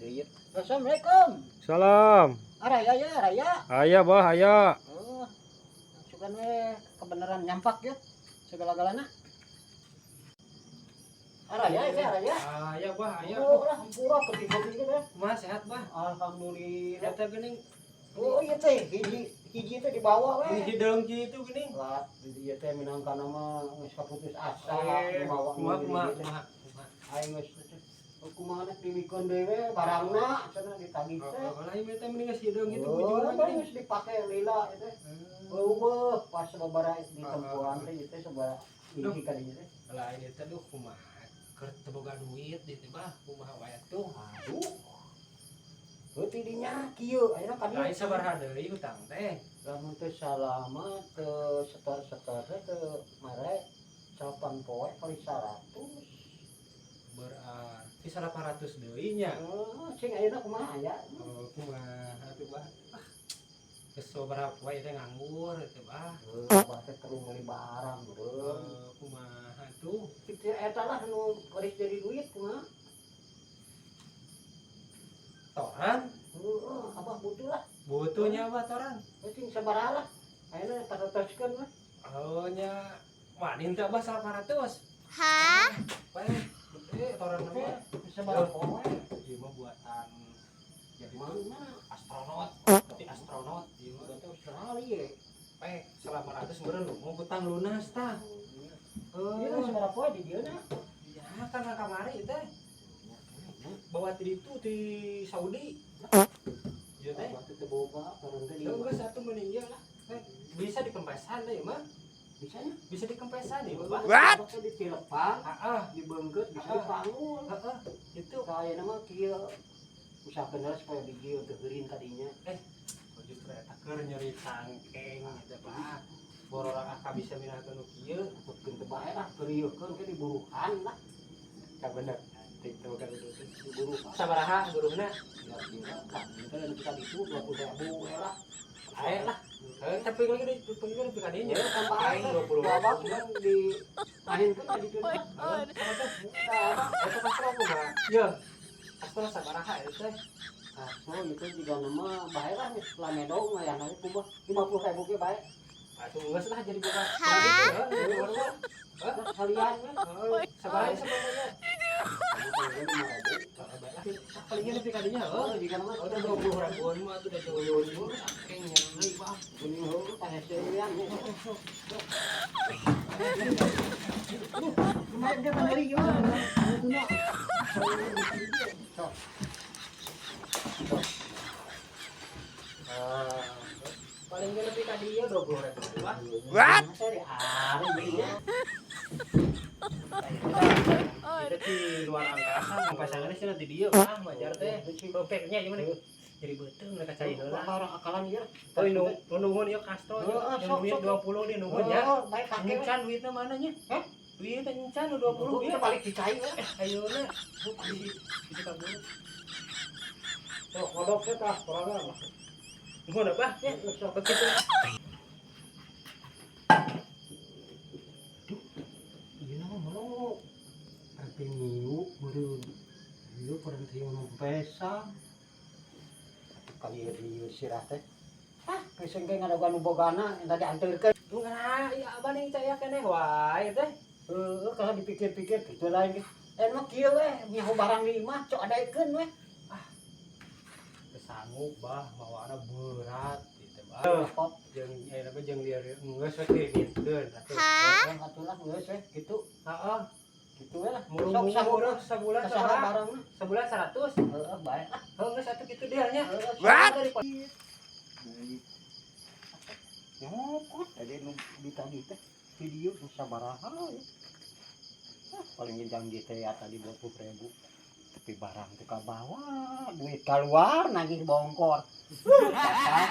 Deui. Assalamualaikum. Salam. Araya ya, araya. Aya bah, aya. Oh. Sugan we kebenaran nyampak ya segala-galana. Araya ya, araya. Aya bah, aya. Oh, lah hampura ketiga gitu teh. Kumaha sehat bah? Alhamdulillah. Eta geuning Oh iya teh, hiji hiji teh dibawa we. hideung kitu geuning. Lah, di dieu teh minangka mah geus kaputus asa dibawa Kumaha kumaha teh. Kumaha. Kumaha. Aing geus kumaha nek dimikeun deui we barangna cenah ditagih teh. Oh, lah ieu teh mending geus hideung kitu Oh, bujurna kan geuning. geus dipake lila itu. Eueuh, pas sababaraha ditempuan teh ieu teh sabaraha hiji ka dinya teh. Lah ini teh duh kumaha keur teu boga duit dieu teh bah, kumaha wae tuh. Aduh. Heuh ti dinya kieu ayeuna ka dieu. Lain sabaraha deui hutang teh? Lamun teu salah mah teu setor-setor teh teu mare 8 poe kali 100. Berarti 800 deui nya. Oh, cing ayeuna kumaha aya? Oh, kumaha atuh bah. Ah. Geus sabaraha poe teh nganggur teh bah. Heuh, abah teh perlu meuli barang beureum. Eh, kumaha tuh? Pikir eta lah nu geus jadi duit kumaha? Toran? Heeh, abah butuh lah. Butuhnya apa toran? Heuh, cing sabaraha lah. Ayeuna tatos-toskeun mah. Oh nya wani teh abah 800. Hah? Gede toran mah. Sabaraha poe? Ieu mah buatan Ya mana? Astronot, di astronot ieu mah. Berarti Australia. Pek 800 meureun lu mau hutang lunas tah. Iya, Heuh. sabaraha poe di dieu na? Ya karena kamari teh bawa ti ditu ti Saudi. Ieu teh. Abah teh teu boga, barang teh di Tuh geus atuh mending ieu lah. Eh, bisa dikempesan deh mah. Bisa nya? Bisa dikempesan ieu mah. What? Abah teh ditilepan, Heeh, dibeungkeut, bisa dipanggul. Heeh. Itu Kayaknya mah kieu usahakeun heula supaya biji teu geurin kadinya. Oh, justru eta keur nyeri cangkeng eta bah. Bororang ah bisa minakeun nu kieu. Keun teu bae lah, kerieukeun ke diburuhan lah. Ka bener. Teu teu boga duit. Diburuhan. Sabaraha buruhna? Kira-kira kan itu yang kita itu 20.000 we lah. Ae lah. Eh, tapi lagi di pengen lebih kadinya. Ya, kan bae. Aing 20. Bapak kan di mahinkeun ka ditu. Heeh, sama teh. Eta pasti aku mah. Ye. Astro sabaraha eta teh? Kastro itu juga nama bae lah geus lamedong aya na kumaha 50.000 ge bae. Atuh geus lah jadi boga. Heeh, Nah, kalian we. heeh, sabaraha sebenarnya? 5.000. Palingnya lebih kadinya heuh. Oh, jika nama Udah 20 ribuan mah tuh udah jauh-jauh cangkeng nyeri bah. Geuning heuh pangesean. Lumayan dia meuli ieu. Guna. Sok. Ah, palingnya lebih kadinya 20 ribu bah. What? Seri ari jadinya. Kita di luar angkasa, pasangannya sih nanti dia ah wajar teh. Dompetnya gimana? Jadi beuteung mereka cai heula. Barang akalan ieu. Oh, nu nuhun ieu Castro Heeh, yang sok, duit sok. 20 dia nuhun ya. Oh, bae kake we. Nyencan duitna mana nya? Hah? Duitna nyencan nu 20 Kita dia. balik dicai we. Ayeuna di di kabur. Sok kodok teh tah sorangan. Nuhun apa? Ya, sok. Begitu. Ieu nama mau berhenti ngiu meureun. Ieu berhenti ngompesan. Kali ieu sirah teh. Ah, geus engke ngadagoan nu bogana eta dianteurkeun. Nah, ya abah nih caya keneh wae teh. Heeh, kalau dipikir-pikir gitu lain ge. Eh mah kieu we, nyaho barang di imah cok adaikeun we. Teu sanggup bah, mawana berat gitu bah. Repot. Jeung ayeuna mah jeung lieur geus we kirimkeun atuh. Heeh, atuh lah geus we gitu. Heeh, Gitu we lah. murung Sok murung sabulan saha sabaraha? barang mah. Sebulan 100. Heeh, bae lah. Heuh geus atuh kitu deal nya. Heeh, sok. What? Nyokot tadi nu ditagih teh video nu sabaraha ya. Ah, paling janji teh ya tadi 20.000. Tapi barang teh kabawa, duit keluar nagih bongkor. Cacat.